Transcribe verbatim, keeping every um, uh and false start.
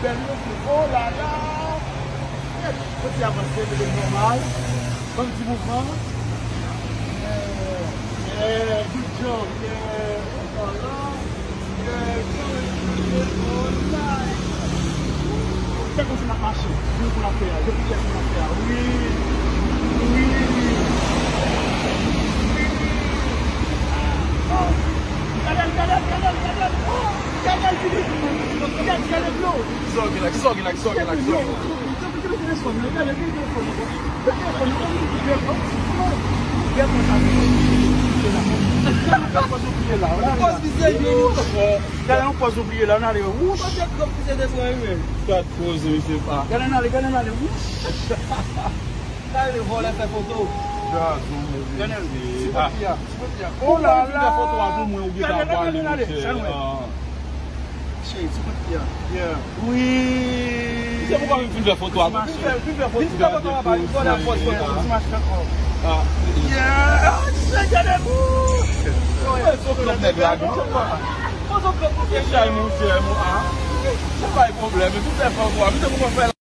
Oh la la! Kote avanse, mete nòmal. Ban m ti mouvman. Yeah, yeah, good job, yeah. Oh la la. Yeah, good, good, good, nice. Se konsa n ap mache. Nou pou n ap fè a. Depi yè nou ap fè a. Wi. Wi. Wi. Oh. Gade l, gade l, gade l, gade l. Oh. Gade l, gade l. Gade, gade l, bro. Kisa w gen la? Kisa w gen la? Kisa w gen la? Kisa w gen la? Yon pòz misye jwe. Gade yon pòz ou bliye la, n ale wouch. Gade pòz misye pa. Gade n ale, gade n ale wouch. Gade vòlè fè foto. Gade ti pati a, ti pati a. Oh la la. Fè foto a pou mwen ou gen ta pale, monchè. Cheri, ti kout pye a. Yeah. Wi. Se poukwa m fin fè foto a. Vin fè, vin fè foto. Vin fè foto a, papa. Vin fè foto a, papa. Ti machin ankò. Ah. Yeah. Ah, ti se gade pou. Fè son klòp nèg la, non? Fè son klòp, monchè. Chay, monchè, mon, ah. Se pa yon pwoblèm. Vin fè foto a. Vin fè foto a.